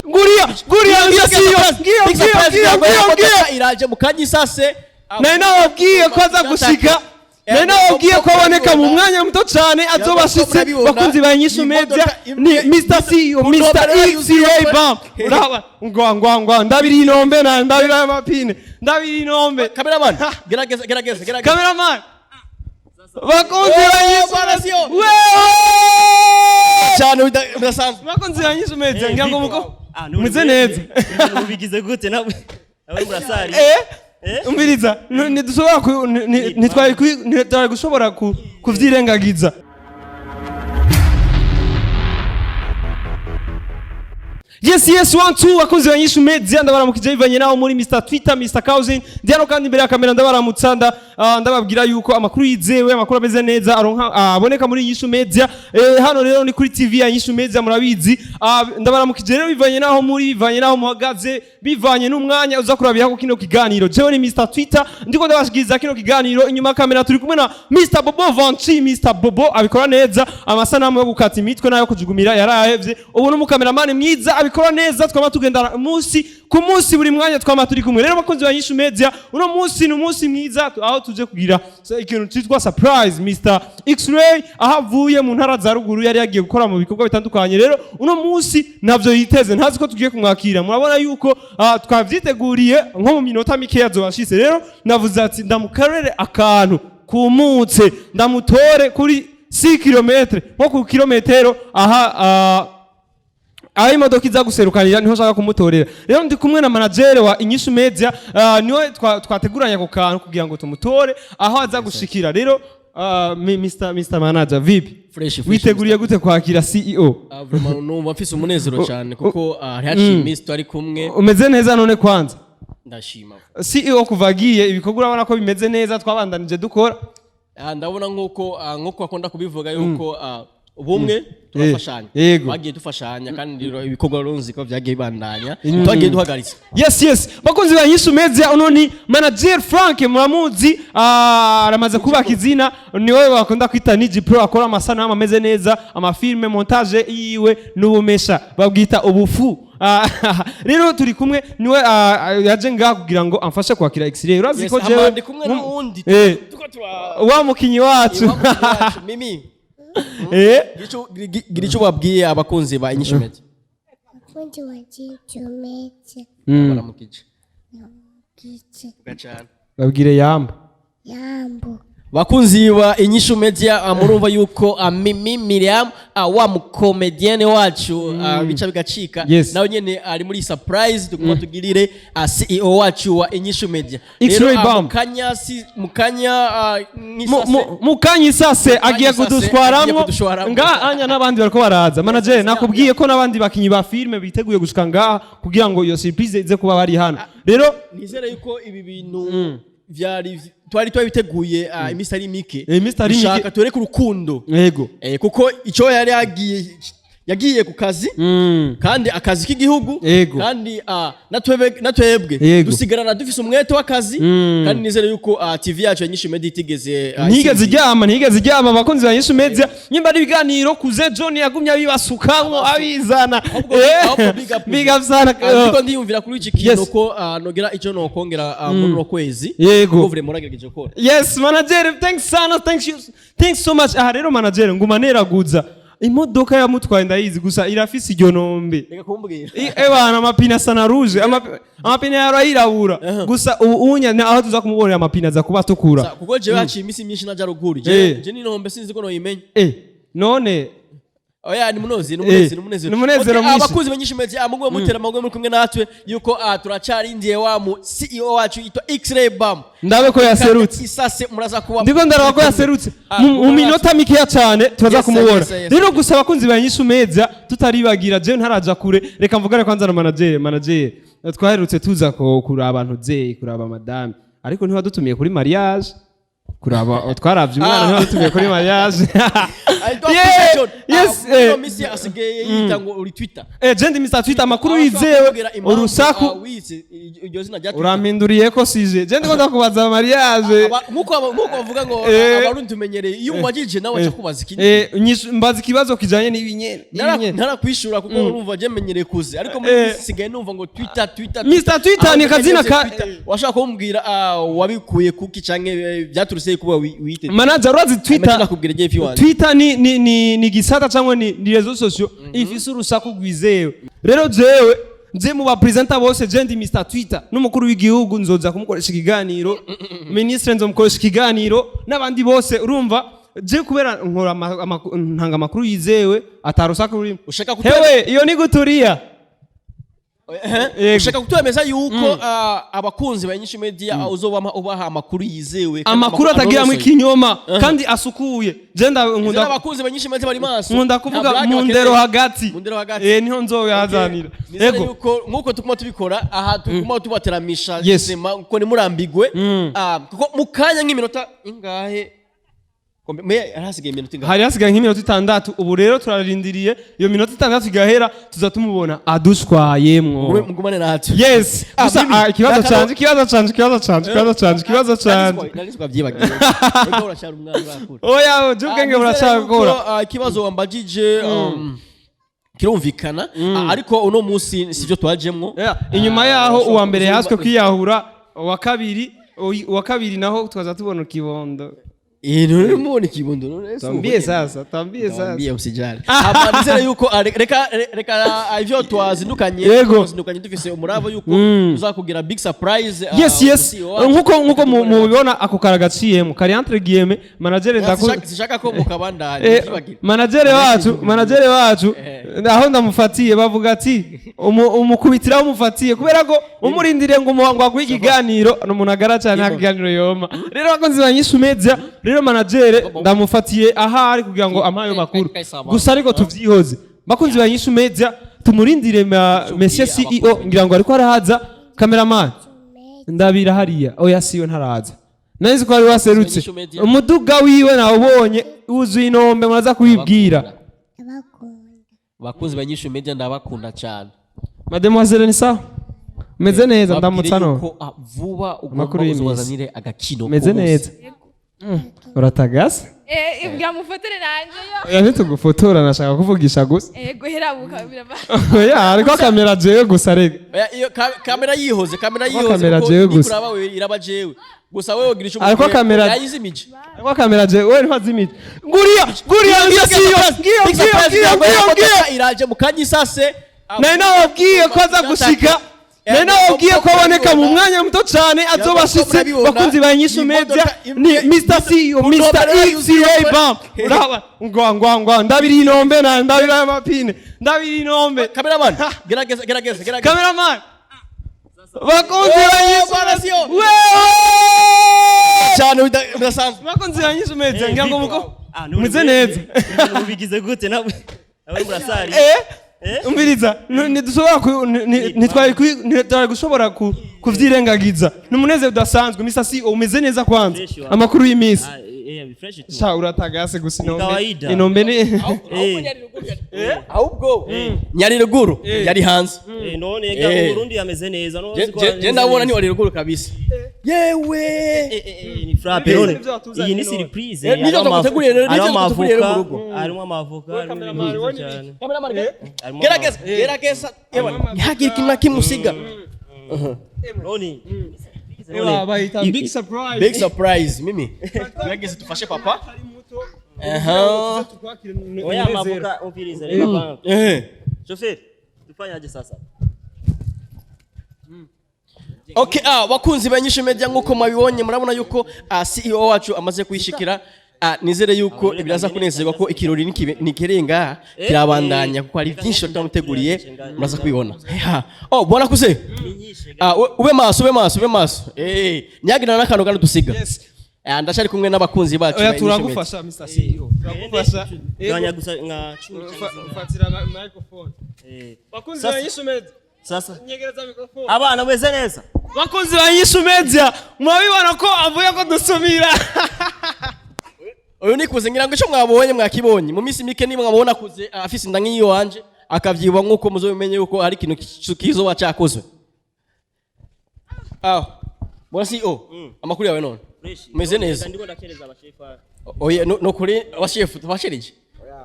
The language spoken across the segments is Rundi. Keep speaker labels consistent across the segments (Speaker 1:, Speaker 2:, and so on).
Speaker 1: Nguriya, nguriya, ngiyo siyo, ngiyo,
Speaker 2: Big
Speaker 1: ngiyo,
Speaker 2: surprise,
Speaker 1: ngiyo, ngiyo, ngiyo.
Speaker 2: Iraje mu kanya isase.
Speaker 1: Nari nababwiye ko aza gushika, nari nababwiye ko aboneka mu mwanya muto cyane, azoba ashitse. Bakunzi ba Nyishu Media, ni Mr CEO, Mr X-Ray Bam. Uraba ngwa ngwa ngwa, ndabiri inombe na ndabiri amapine, ndabiri inombe.
Speaker 2: Cameraman, gerageza, gerageza, gerageza.
Speaker 1: Cameraman, bakunzi ba Nyishu
Speaker 2: Bwana CEO.
Speaker 1: Wewe
Speaker 2: Cyane bidasanzwe.
Speaker 1: Bakunzi ba Nyishu Media, ngira ngo muko
Speaker 3: Ah,
Speaker 1: muze neza.
Speaker 3: Mubigize gute nawe? Nawe murasari.
Speaker 1: Umviriza, ntidushobora ntitwari gushobora kuvyirengagiza. Yes, one two, bakunzi ba Nyishu Media, ndabaramukije bivanye naho muri. Mr Twitter, Mr Cousin Diano, kandi imbere ya kamera ndabaramutsa, ndababwira yuko amakuru yizewe, amakuru ameze neza aronka, aboneka muri Nyishu Media. Hano rero ni kuri TV ya Nyishu Media, murabizi. Ndabaramukije rero bivanye naho muri, bivanye naho muhagaze, bivanye n'umwanya uza kurabiraho kino kiganiro. Jewe ni Mr Twitter, ndiko ndabashikiriza kino kiganiro. Inyuma ya kamera turi kumwe na Mr Bobo Vanchi. Mr Bobo abikora neza, amasanamu yo gukata imitwe n'ayo kujugumira yarayahevye. Ubu ni umukameramani mwiza, abikora neza, twama tugendana umunsi ku munsi, buri mwanya twama turi kumwe. Rero bakunzi ba Nyishu Media, uno munsi ni umunsi mwiza aho tuje kugira ikintu cyitwa surprise Mr X-Ray, aho avuye mu ntara za ruguru yari yagiye gukora mu bikorwa bitandukanye. Rero uno munsi ntabyo yiteze, ntazi ko tugiye kumwakira. Murabona yuko twavyiteguriye, nko mu minota mikeya azobashitse. Rero navuze ati ndamukarere akantu kumutse, ndamutore kuri 6 km, nko ku kilometero aha, aho imodoka iza guserukanira niho nshaka kumutorera. Rero ndi kumwe na manager wa Inyishu Media, niwe twateguranye ako kantu kugira ngo tumutore aho aza gushikira. Rero Mr Manager, vipi?
Speaker 2: Fresh, fresh.
Speaker 1: Witeguriye gute kwakira CEO?
Speaker 2: Ah, vraiment numva mfise umunezero cyane kuko ntihaciye iminsi twari kumwe.
Speaker 1: Umeze neza none kwanza?
Speaker 2: Ndashima.
Speaker 1: CEO kuva agiye, ibikorwa urabona ko bimeze neza, twabandanije dukora.
Speaker 2: Ndabona nkuko akunda kubivuga yuko ubumwe turafashanya. Bagiye dufashanya kandi rero ibikorwa runzi ko byagiye bibandanya, twagiye duhagaritse.
Speaker 1: Yes, bakunzi ba Nyishu Media, uno ni manager Frank, muramuzi, aramaze kubaka izina, niwe bakunda kwita Niji Pro, akora amasanamu ameze neza, amafilme, montage yiwe n'ubumesha babwita ubufu. Rero turi kumwe niwe, yaje ngaha kugira ngo amfashe kwakira X-ray. Urazi
Speaker 2: Yes,
Speaker 1: ko
Speaker 2: hama
Speaker 1: jewe
Speaker 2: ndi kumwe n'uwundi tuko tura
Speaker 1: wa mukinyi wacu.
Speaker 2: Wa mukinyi wacu, Mimi. Gira ico babwiye abakunzi ba Inyishu Media.
Speaker 4: Abakunzi wa Inyishu Media.
Speaker 2: Baramukije.
Speaker 4: Gice.
Speaker 2: Gacana.
Speaker 1: Babwire yamba.
Speaker 4: Yambo.
Speaker 2: Bakunzi ba Inyishu Media, murumva yuko Mimi Miriam, wa mukomedienne wacu, bica bigacika, nawe nyene ari muri surprise tugomba tugirire CEO wacu wa Inyishu Media.
Speaker 1: X-ray
Speaker 2: Rero,
Speaker 1: bomb.
Speaker 2: mukanya si mukanya nk'isase.
Speaker 1: Mukanya isase agiye
Speaker 2: isase, agiye
Speaker 1: kudushwaramwo.
Speaker 2: kudushwaramwo.
Speaker 1: Ngaha anya n'abandi bariko baraza. Manager, nakubwiye ko n'abandi bakinyi ba filme biteguye gushika ngaha kugira ngo iyo surprise ize kuba bari hano. Rero
Speaker 2: nizere yuko ibi bintu vyari twari twabiteguye iminsi ari mike.
Speaker 1: Iminsi ari mike.
Speaker 2: Dushaka tureke urukundo. Kuko icyo yari yagiye ku kazi kandi akazi k'igihugu kandi natwebwe dusigarana dufise umwete w'akazi kandi nizere yuko TV yacu ya Inyishu Media itigeze
Speaker 1: Ntigeze
Speaker 2: isinzira.
Speaker 1: iryama, ntigeze iryama. Abakunzi ba Nyishu Media, nyimba ari ibiganiro kuze John yagumye abibasukamwo abizana.
Speaker 2: Ahubwo big up.
Speaker 1: Big up sana.
Speaker 2: Ndiko ndiyumvira kuri iki kintu ko nogera icyo nokongera muri uno kwezi. Kuko vraiment muragerageje gukora.
Speaker 1: Yes, manager, thanks sana, thanks you, thanks so much. Aha rero manager, nguma neraguza. Imodoka yamutwaye ndayizi, gusa irafise iryo nombe.
Speaker 2: Reka kumbwira.
Speaker 1: Ebana amapine asa na rouge, amapine yarayirabura. Gusa ubu unya aho tuza kumubonera amapine aza kuba atukura.
Speaker 2: Kuko jewe haciye iminsi myinshi naja ruguru, je n'inombe sinzi ko noyimenya.
Speaker 1: None
Speaker 2: Oya, ni munozi, ni umunezero, ni umunezero.
Speaker 1: Ni umunezero
Speaker 2: Okay,
Speaker 1: mwinshi.
Speaker 2: abakunzi b'Inyishu Media, mugume mutera amagwe muri kumwe natwe yuko turacarindiye wa mu CEO wacu yitwa X-Ray Bam.
Speaker 1: Ndabe ko yaserutse.
Speaker 2: Isase muraza kuba
Speaker 1: Ndiko ndaraba ko yaserutse. Mu minota mikeya cyane turaza kumubona.
Speaker 2: Yes.
Speaker 1: Rero gusa abakunzi ba Inyishu Media, tutaribagira, jewe ntaraja kure, reka mvugane kwanza na manager. Manager, twaherutse tuza ko kuraba abantu zeye, kuraba madame, ariko ntiwadutumiye kuri mariage, kuraba twaravye umwana, ntiwadutumiye kuri mariage. Yeah, yes,
Speaker 2: Yes, misi asigaye yita ngo uri Twitter.
Speaker 1: Je ndi Mr Twitter, amakuru yizewe, urusaku.
Speaker 2: Wize iryo zina rya Twitter.
Speaker 1: Urampinduriye ko sije je ndiko ndakubaza mariage.
Speaker 2: Nkuko bavuga ngo abarundi tumenyereye iyo umubajije nawe aca kubaza ikindi.
Speaker 1: Mbaza ikibazo kijanye n'ibinyene.
Speaker 2: Ntarakwishura kuko urumva je menyereye kuzi, ariko muri sigaye numva ngo Twitter, Twitter.
Speaker 1: Mr Twitter ni akazina ka
Speaker 2: washaka kumbwira wabikuye kuki canke byaturutse kuba wite
Speaker 1: Manager, urazi Twitter?
Speaker 2: Nakubwira je ifi wanje.
Speaker 1: Twitter ni gisata cyangwa ni réseaux sociaux ifise urusaku rwizewe. Rero jewe nje mu ba presenter bose, je ndi Mr Twitter. N'umukuru w'igihugu nzoza kumukoresha ikiganiro, ministre nzomukoresha ikiganiro, n'abandi bose. Urumva je kubera nkora ntanga amakuru yizewe, atarusaku rurimo.
Speaker 2: Ushaka
Speaker 1: Hewe, iyo ni guturiya. Yego.
Speaker 2: Ushaka kutwemeza yuko abakunzi ba Inyishu Media uzobama ubaha amakuru yizewe kandi
Speaker 1: Amakuru atagiramwo
Speaker 2: anonosoye.
Speaker 1: ikinyoma kandi asukuye. Je
Speaker 2: Nizere
Speaker 1: nkunda
Speaker 2: abakunzi ba Inyishu Media bari maso.
Speaker 1: nkunda
Speaker 2: Nta
Speaker 1: kuvuga
Speaker 2: blague
Speaker 1: mu
Speaker 2: bakeneye.
Speaker 1: ndero hagati.
Speaker 2: Mu ndero hagati.
Speaker 1: Niho nzoyazanira.
Speaker 2: Nizere
Speaker 1: Yego.
Speaker 2: yuko nkuko tuguma tubikora aha, tuguma tubateramisha sema kuko nimurambigwe. Kuko mu kanya nk'iminota ingahe? Me hasigaye iminota ingahe?
Speaker 1: Hari hasigaye nk'iminota 6. Ubu rero turarindiriye iyo minota 6 igahera, tuza tumubona adushwayemwo.
Speaker 2: Mugumane natwe.
Speaker 1: Yes. Gusa
Speaker 2: Mimi,
Speaker 1: ikibazo canje, ikibazo canje, ikibazo canje, ikibazo canje, ikibazo canje.
Speaker 2: Nari twabyibagiwe. Ego, uracyari umwana, urakura.
Speaker 1: Oya, je ubwenge
Speaker 2: Nizere
Speaker 1: buracyakora.
Speaker 2: yuko, ikibazo wambajije kirumvikana. Ariko uno munsi sivyo twajemwo.
Speaker 1: Yeah, inyuma yaho uwa mbere yaswe kwiyahura, uwa kabiri, uwa kabiri naho tukaza tubona ikibondo.
Speaker 2: None mubona ikibondo none se
Speaker 1: Tambie sasa, tambie sasa.
Speaker 2: Tambie, usijali. Hama nizere yuko reka ivyo twazindukanye, twazindukanye dufise umuravo yuko tuzakugira big surprise.
Speaker 1: Yes.
Speaker 2: CEO wacu.
Speaker 1: Nkuko mubibona, ako karagaciyemo kari entre guillemets, manager ndaku
Speaker 2: Sishaka ko mukabandanya ntibagira.
Speaker 1: Manager wacu, manager wacu, aho ndamufatiye bavuga ati umukubitira umufatiye, kubera ko umurindiriye ngo umuhango aguhe ikiganiro ni umuntu agara cyane, nta kiganiro yoma. Rero bakunzi ba Nyishu Media, rero manager ndamufatiye ahari kugira ngo ampaye ayo makuru gusa, ariko tuvyihoze. Bakunzi ba Nyishu Media, tumurindire Monsieur CEO, ngira ngo ariko arahaza. Cameraman, ndabira hariya. Oya, siyo, ntaraza. Nari ko wari waserutse.
Speaker 2: Nyishu Media.
Speaker 1: Umuduga wiwe nawubonye wuzuye inombe, muraza kubibwira.
Speaker 4: Ndabakunda.
Speaker 2: Bakunzi ba Nyishu Media, ndabakunda cyane.
Speaker 1: Mademoiselle, ni sawa? Meze neza?
Speaker 2: Babwire
Speaker 1: Ndamutsa no
Speaker 2: yuko, vuba ugomba
Speaker 1: Amakuru y'iminsi.
Speaker 2: uzobazanire agakino
Speaker 1: Meze
Speaker 2: k'umunsi.
Speaker 1: neza. Uratagase.
Speaker 5: Ibwira mufotere nanje yo.
Speaker 1: Oya, ntitugufotora, nashaka kuvugisha gusa.
Speaker 5: Guhera buka birava.
Speaker 1: Oya, ariko kamera jewe gusa rega.
Speaker 2: Oya, iyo kamera yihoze, kamera yihoze.
Speaker 1: Kamera
Speaker 2: Kuko
Speaker 1: jewe gusa.
Speaker 2: nikuraba wewe iraba jewe gusa, wewe ugira icyo
Speaker 1: Ariko
Speaker 2: umubwiye, yayizimije.
Speaker 1: Ariko kamera jewe, wewe ntwazimije. Nguriya, nguriya, ngiyo siyo, ngiyo,
Speaker 2: Big
Speaker 1: ngiyo,
Speaker 2: surprise,
Speaker 1: ngiyo, ngiyo, ngiyo.
Speaker 2: Iraje mu kanya isase.
Speaker 1: Nari nababwiye ko aza gushika, nari nababwiye ko aboneka mu mwanya muto cyane, azoba ashitse. Bakunzi ba Nyishu Media, ni Mr CEO, Mr XA Bam. Uraba ngwa ngwa ngwa, ndabiri inombe na ndabiri amapine, ndabiri inombe.
Speaker 2: Cameraman, gerageza, gerageza, gerageza.
Speaker 1: Cameraman, bakunzi ba Nyishu
Speaker 2: Bwana CEO.
Speaker 1: Wewe
Speaker 2: Cyane bidasanzwe.
Speaker 1: Bakunzi ba Nyishu Media, ngira ngo muko
Speaker 3: None
Speaker 1: meze neza.
Speaker 3: Mubigize gute nawe? Nawe murasari.
Speaker 1: Umviriza, ntidushobora ntitwari gushobora kuvyirengagiza. Ni umunezero udasanzwe. Mr CEO, umeze neza kwanza?
Speaker 3: Fresh wa.
Speaker 1: Amakuru y'iminsi?
Speaker 3: Fresh tu.
Speaker 1: Sha, uratagase gusa inombe.
Speaker 3: Kawaida.
Speaker 1: Inombe ni
Speaker 2: Ahubwo nyari ruguru yari hanze.
Speaker 3: None ga Burundi ameze neza no.
Speaker 2: Je ndabona ni wari ruguru kabisa, yewe.
Speaker 3: Ni frappe none. Iyi ni surprise.
Speaker 2: Nivyo twaguteguriye rero, nivyo twaguteguriye rero mu rugo.
Speaker 3: Harimo amavoka, harimo
Speaker 1: Cameraman,
Speaker 3: ibintu
Speaker 1: wowe
Speaker 3: byiza cyane. Harimo
Speaker 2: Gerageza, gerageza, yewe, ntihagire ikintu na kimwe usiga.
Speaker 3: None.
Speaker 1: Ewa, bayita big surprise.
Speaker 2: Big surprise. Mimi, gerageza tufashe papa. Aha.
Speaker 3: Oya, amavoka, umviriza reka bana. Chauffeur, tufanyaje sasa?
Speaker 2: Okay, bakunzi ba Nyishu Media, nkuko mwabibonye, murabona yuko CEO wacu amaze kuyishikira. Nizere yuko ibiraza kunezerwa ko ikirori nikirenga kirabandanya, kuko hari byinshi tutamuteguriye, muraza kubibona. Oh, bwana kuze. Ube maso, ube maso, ube maso. Nyagira n'akantu kandi dusiga. Ndacyari kumwe n'abakunzi bacu
Speaker 1: Oya,
Speaker 2: ba Inyishu Media.
Speaker 1: turagufasha Mr CEO, turagufasha.
Speaker 3: Ganya gusa nka 10.
Speaker 1: Fatira microphone. Bakunzi ba
Speaker 3: Sasa.
Speaker 1: Nyishu Media,
Speaker 3: Sasa
Speaker 1: nyegereza microphone.
Speaker 3: Abana meze neza.
Speaker 1: Bakunzi ba Nyishu Media, murabibona ko avuye ko dusumira.
Speaker 2: Uyu nikuze, ngira ngo ico mwabonye mwakibonye. Mu minsi mike nimwe mwabona akuze afise inda nk'iyo wanje, akavyibuha, nk'uko muzobimenye yuko hari ikintu kizoba cakozwe. Aho bwana CEO, amakuru yawe none?
Speaker 3: Fresh.
Speaker 2: Umeze neza?
Speaker 3: Ndiko ndakereza abashefa.
Speaker 2: Oya, no kuri abashefu tubasherije,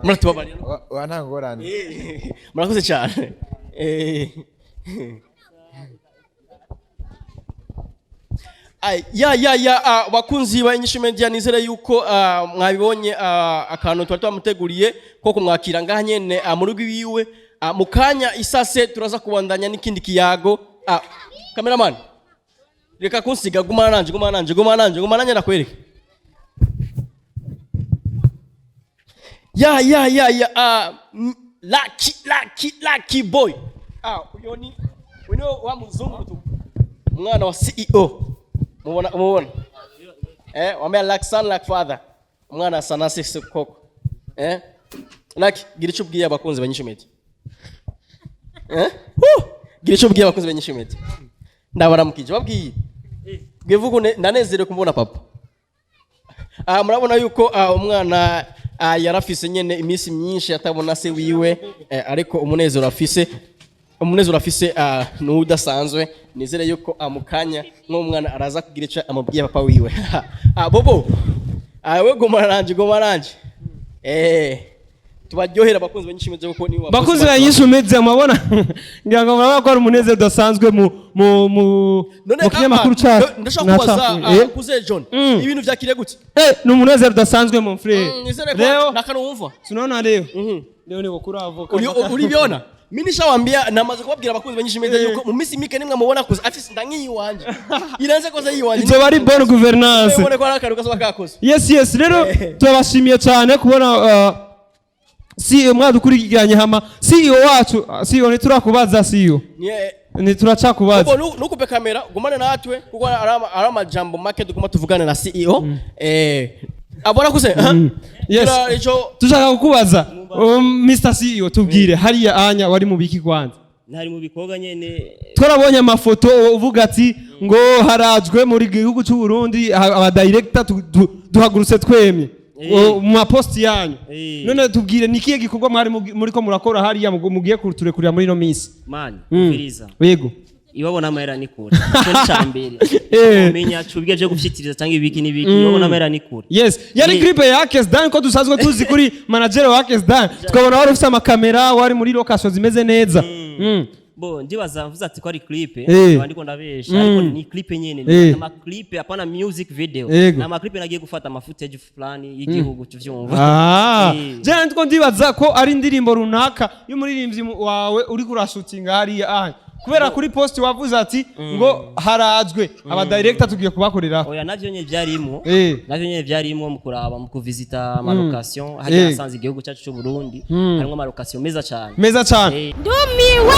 Speaker 2: muratubabarira.
Speaker 6: Wa, nta ngorane.
Speaker 2: Murakoze cyane. Ay, ya ya ya, bakunzi ba Inyishu Media, nizere yuko mwabibonye akantu twari twamuteguriye ko kumwakira ngaha nyene mu rugo iwiwe. Mu kanya isase turaza kubandanya n'ikindi kiyago. Cameraman, reka kunsiga, gumana nanje, gumana nanje, gumana nanje, gumana nanje, nakwereka. Ya ya ya ya, Lucky Lucky Lucky Boy. Uyo ni uyo wa muzungu tu, umwana wa CEO. Mubona, mubona, wambaye like son like father, umwana asa na se koko. Lucky, gira icyo ubwiye abakunzi ba Inyishu Media. Huh! Gira icyo ubwiye abakunzi ba Inyishu Media. Ndabaramukije, babwiye bwivuga ndanezerewe kumubona papa. Murabona yuko umwana yarafise nyene iminsi myinshi atabona se wiwe, ariko umunezero afise ni udasanzwe. Nizere yuko amukanya nk'umwana araza kugira icyo amubwiye papa wiwe. Bobo, we gumana nanje, gumana nanje, tubaryohera abakunzi ba Inyishu Media kuko nibo
Speaker 1: Bakunzi ba Inyishu Media, murabona, ngira ngo murabona ko ari umunezero udasanzwe mu
Speaker 2: None
Speaker 1: mu kinyamakuru cyacu.
Speaker 2: Ndashaka kubaza, kuze John, ibintu vyakiriye gute?
Speaker 1: Ni umunezero udasanzwe, mon frère.
Speaker 2: Nizere ko
Speaker 1: Leo
Speaker 2: nakano wumva.
Speaker 1: Tunaona leo, leo ni kuri avoka.
Speaker 2: Ulivyona, mimi nishawambia, namaze kubabwira abakunzi ba Inyishu Media yuko mu minsi mike nimwe mubona kuza afise inda nk'iyiwanje, irenze koza yiwanje.
Speaker 1: Izo ari bonne gouvernance.
Speaker 2: Ubone ko ari akantu kazoba kakoze.
Speaker 1: Yes, rero turabashimiye cyane kubona CEO mwadukurikiranye. Hama CEO wacu, CEO, ntiturakubaza CEO. Ntituracakubaza.
Speaker 2: Ubwo nukupe kamera, gumane natwe kuko ari amajambo make tuguma tuvugane na CEO. Abona kuse.
Speaker 1: Yes.
Speaker 2: Ico
Speaker 1: Tushaka kukubaza, Mr CEO, tubwire hariya anya wari mu biki kwanza?
Speaker 3: Ntari mu bikorwa nyene.
Speaker 1: Twarabonye amafoto uvuga ati ngo harajwe muri gihugu cy'u Burundi aba director duhagurutse twemye mu maposti yanyu. None tubwire, ni ikihe gikorwa mwari muriko murakora hariya mugiye kuturekurira muri ino minsi?
Speaker 3: Man, umviriza.
Speaker 1: Yego.
Speaker 3: Ibabona amahera ni kure, ico ni ca mbere. Umenya cubwe byo gufyitiriza cyangwa ibiki n'ibiki, ibabona amahera ni kure.
Speaker 1: Yes, yari clip ya Akes Dan, ko dusanzwe tuzi kuri manager wa Akes Dan, tukabona wari ufite amakamera, wari muri location zimeze neza.
Speaker 3: Bo ndibaza mvuze ati ko ari clip, nkaba ndiko ndabesha, ariko ni clip nyene, ni ama clip, apana music video. Ni ama clip nagiye gufata ama footage fulani y'igihugu, tuvyumva.
Speaker 1: Je ndiko ndibaza ko ari indirimbo runaka y'umuririmbyi wawe uri kurashutinga hariya kubera kuri post wavuze ati ngo harajwe aba director tugiye kubakorera.
Speaker 3: Oya, navyo nyene vyarimwo. Navyo nyene vyarimwo mu kuraba, mu kuvisita ama location hariya. Nasanze igihugu cyacu cy'u Burundi harimwo ama location meza cyane.
Speaker 1: Meza cyane.
Speaker 5: Ndumiwe.